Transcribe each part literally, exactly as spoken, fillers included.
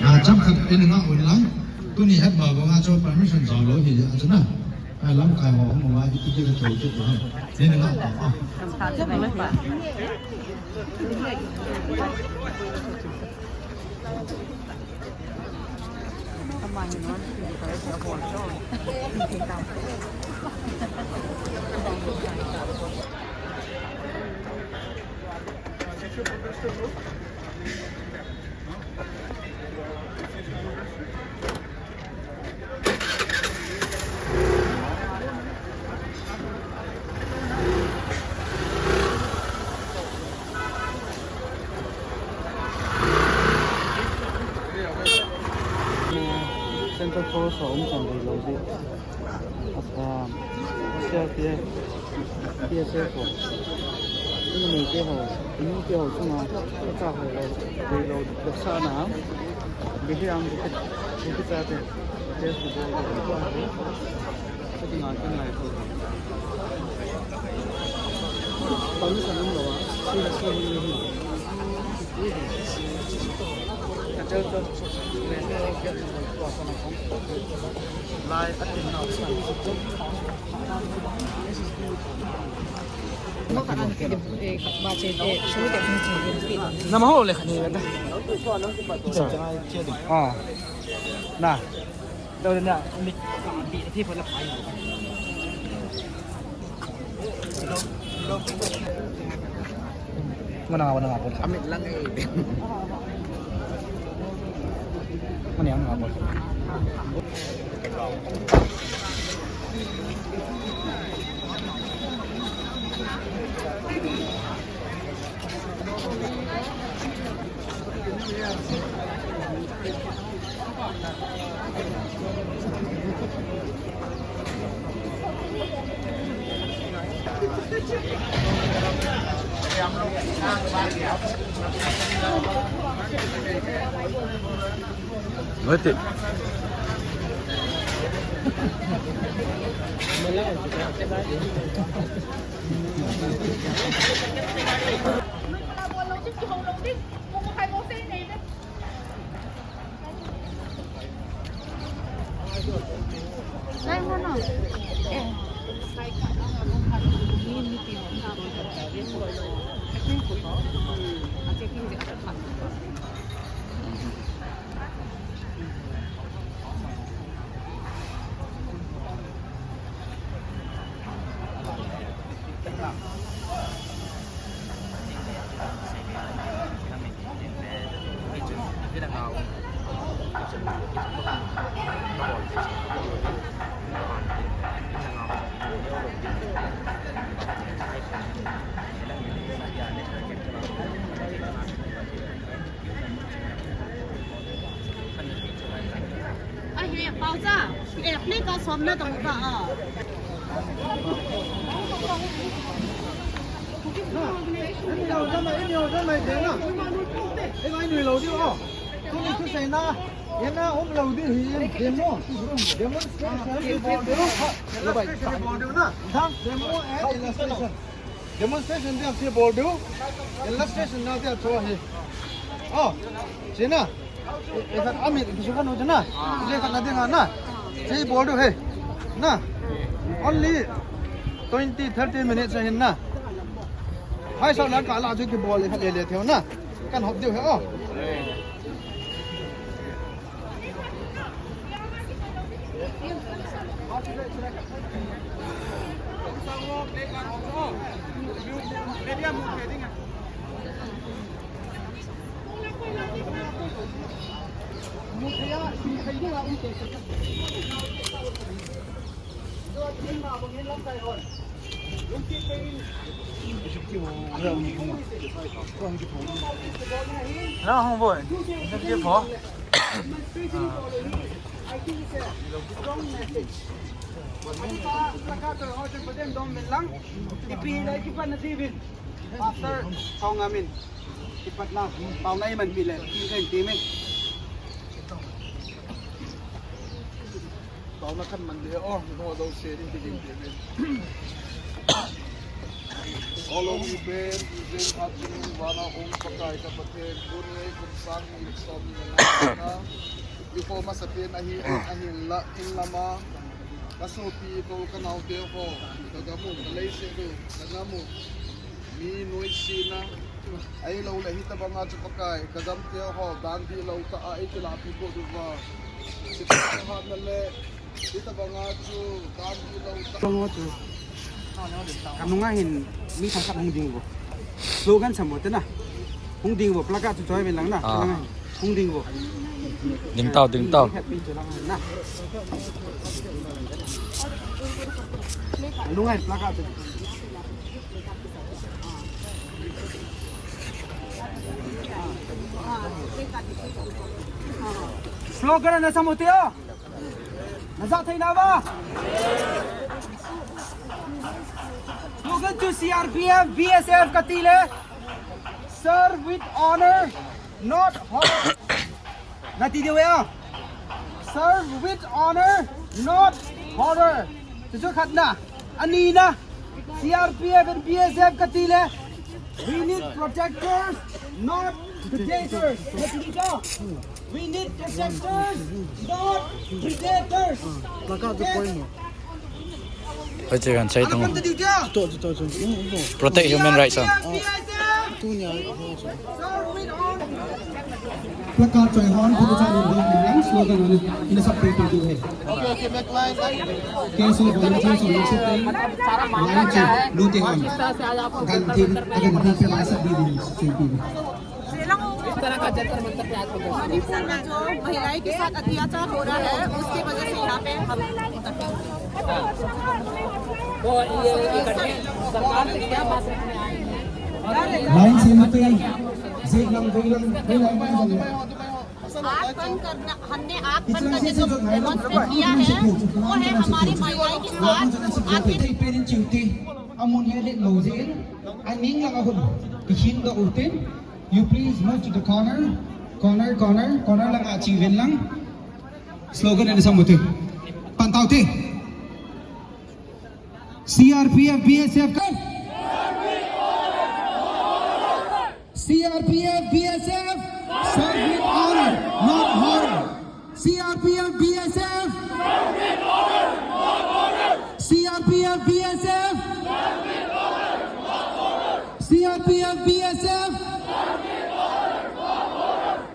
Ah, chomkhat eina ngah un lang. Tuni het ma banga chu permission jao lou hi a chu na. Ai, lamkai ho hung uva, iti kila chou kit uva. Neina ngah ta a. Central Force ho um chan dei lou ding. Assam, C R P F, B S F ho. Ina Meitei ho, ina Meitei ho chunga, ka ho lou, dei lou, dak sa na. Bihi ang, bihi, bihi sa te. Test bol, bol, bol. Sa ti nga kin lai ko. Permission um lou a, si, si, si, si. Nama ho le khani da. Ah. Na. Mana nga, mana nga, pun. Amit lang eh. Mana nga, pun. Wait. Ahi, pao cha. Eh, plate ka som na tong ka, ah. Demo. Demonstration. Demo and illustration. Demonstration dia ti bol diu. Illustration na dia cho hi. Oh, sina. Ekhat amit kisu khan ho na. Lekhat na dinga na. Sei bol diu he. Na. Only twenty, thirty minutes ahin na. Hai sa la ka la chu kibol ekhat le le theo na. Kan hop diu he, oh. Hello, Hong Boy. Thank you for. Pastor Thong Amin. Kipatna, pau nai man pi le, kin kan ti me. Pau na kan man le, oh, no do se din ti kin ti me. Olo mi ben, mi ben hat ni vana um Pakai ka Pathen, kun ngai kun sang ni som ni na. Ipo masa pen ahi, ahi la, in lama. Ka sopi ko ka naute ho, ka gam u, ka leiset u, ka nam u, mi noisena, ahilou le hitabanga chu Pakai, ka gamte ho, dan dihlou tah a, eikilahpi got uva. Sipai hatna le, hitabanga chu, dan dihlou tah a. Ka nunga hin, mi themkhat hung ding uvo. Slogan sam uvo te na. Hung ding uvo, placard chu choi uvin lang na. Ah. Hung ding uvo. Ding tao, ding tao. Lungai placard chu. Slogan na sam uvo te o. Na ja thei na ba. Slogan chu C R P F, B S F ka ti le. Serve with honor, not horror. Na ti diu ya. Serve with honor, not horror. Chu chu khatna. Anina. C R P F and B S F ka ti le. We need protectors, not predators. Na ti diu ya. We need protectors, not predators. Placard chu point mo. Hoi che kan chai tung. Protect human rights ah. Placard choi hon, photo cha ni ding lang slogan ni, ina sap pe tu hai. K S O volunteers ni sap pe. Line chu lu te hon. Gan thin, gan thin pe la sap di ding chu pi. इस तरह का जंतर मंतर पे आज प्रदर्शन। मणिपुर में जो महिलाएं के साथ अत्याचार हो रहा है, उसकी वजह से यहाँ पे हम वो ये, ये करके सरकार से क्या बात रखने आए हैं? Line से मत, एक लम, दो लम, दो लम, दो लम। आंख बंद करना, हमने आंख बंद करके जो demonstrate किया है, वो है हमारी महिलाएं के साथ आखिर Amun he le lo jin, aning lang ahun, kikhin do utin. You please move to the corner. Corner, corner, corner lang a chi ven lang. Slogan ani sam utin. Pan tau te. C R P F, B S F ka. C R P F, B S F, serve with honor, not horror. C R P F, B S F. C R P F, B S F. C R P F, B S F.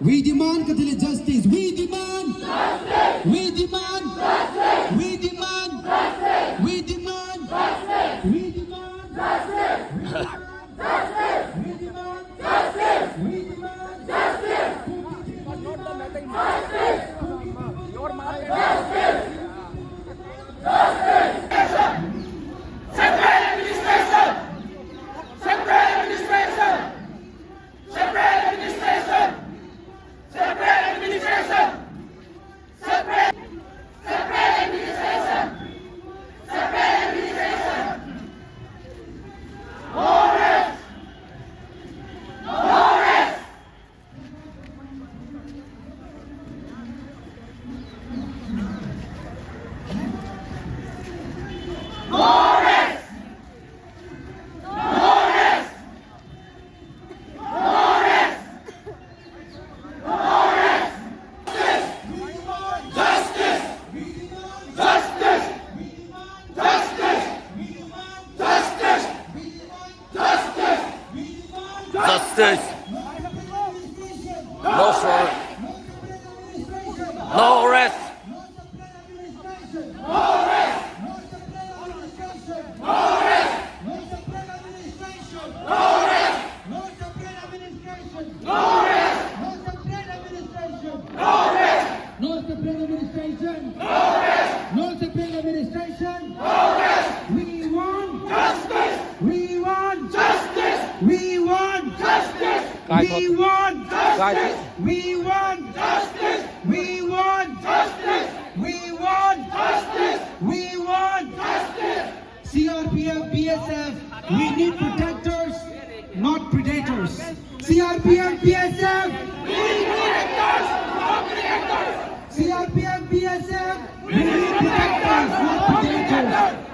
We demand Catholic justice. We demand. We demand. We demand. We demand. We demand. We demand. Justice! We demand justice! We demand justice! Justice! Justice! Separate administration! Separate administration! Separate administration! Separate administration! Separate, separate administration. Separate administration. No rest. No rest. No rest. No rest. No rest. Justice! No surrender! No rest! No rest! No rest! No rest! No rest! No rest! No rest! No rest! We want justice! We want justice! We want justice! We want justice! We want justice! C R P F, B S F, we need protectors, not predators. C R P F, B S F, we need protectors, not predators. C R P F, B S F, we need protectors, not predators.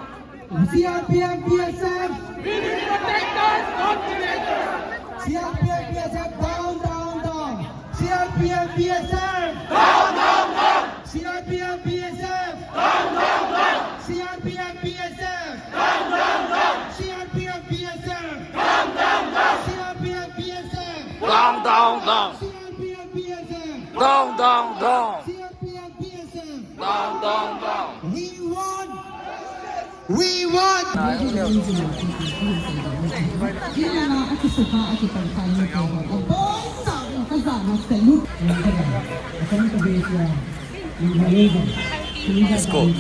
C R P F, B S F. We need protectors, not predators. C R P F, B S F, down, down, down. C R P F, B S F. Down, down, down. C R P F, B S F. Down, down, down. C R P F, B S F. Down, down, down. C R P F, B S F. Down, down, down. C R P F, B S F. Down, down, down. C R P F, B S F. Down, down, down. C R P F, B S F. Down, down, down. We want. We want. Let's go.